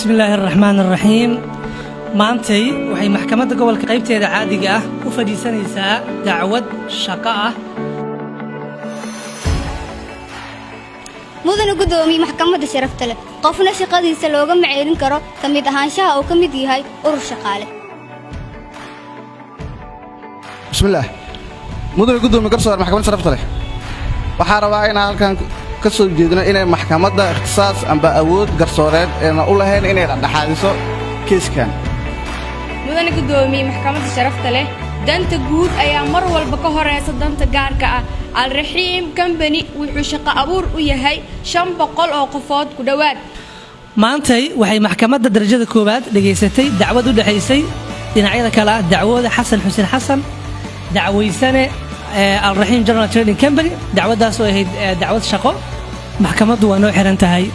Bismi illaahi araxmaan araxiim. Maantay waxay maxkamadda gobolka qaybteeda caadiga ah u fadhiisanaysaa dacwad shaqo ah. Mudana guddoomiye maxkamadda sharafta leh, qofna shaqadiisa loogama ceelin karo ka mid ahaanshaha uu ka mid yahay urur shaqaale. Bismillaah. Mudane guddoomiye, garsoor, maxkamadda sharafta leh, waxaa rabaa inaan halkan ka soo jeedino inay maxkamadda ikhtisaas amba awood garsooreed eena u lahayn inay dhexdhexaadiso keiskan. Mudane guddoomiye maxkamadda sharafta leh, danta guud ayaa mar walba ka horeysa danta gaarka ah. Alraxiim Company wuxuu shaqo abuur u yahay 500 oo qofood ku dhowaad. Maantay waxay maxkamadda darajada koowaad dhegaysatay dacwad u dhexaysay dhinacyada kale ah dacwooda Xasan Xuseen Xasan, dacwaysane Alraxiim General Trading Company, dacwaddaas oo ahayd dacwad shaqo. Maxkamaddu waa noo xihan tahay.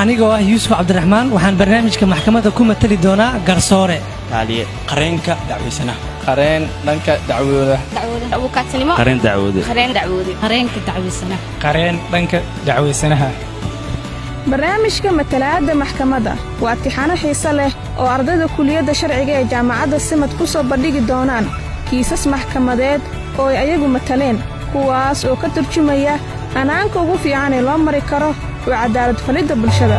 Anigoo ah Yuusuf Cabdiraxmaan, waxaan barnaamijka maxkamadda ku matali doonaa garsoore Kaaliye, qareenka dacwaysanaha. Qareen dhanka dacwooda. Abukaadsanimo. Qareen dacwoode. Qareen dacwoode. Qareenka dacwaysanaha. Qareen dhanka dacwaysanaha. Barnaamijka matalaadda maxkamadda waa tixano xiise leh oo ardayda kuliyadda sharciga ee jaamacadda Simad ku soo bandhigi doonaan kiisas maxkamadeed oo ay ayagu mataleen, kuwaas oo ka turjumaya hanaanka ugu fiican ee loo mari karo oo cadaalad falidda bulshada.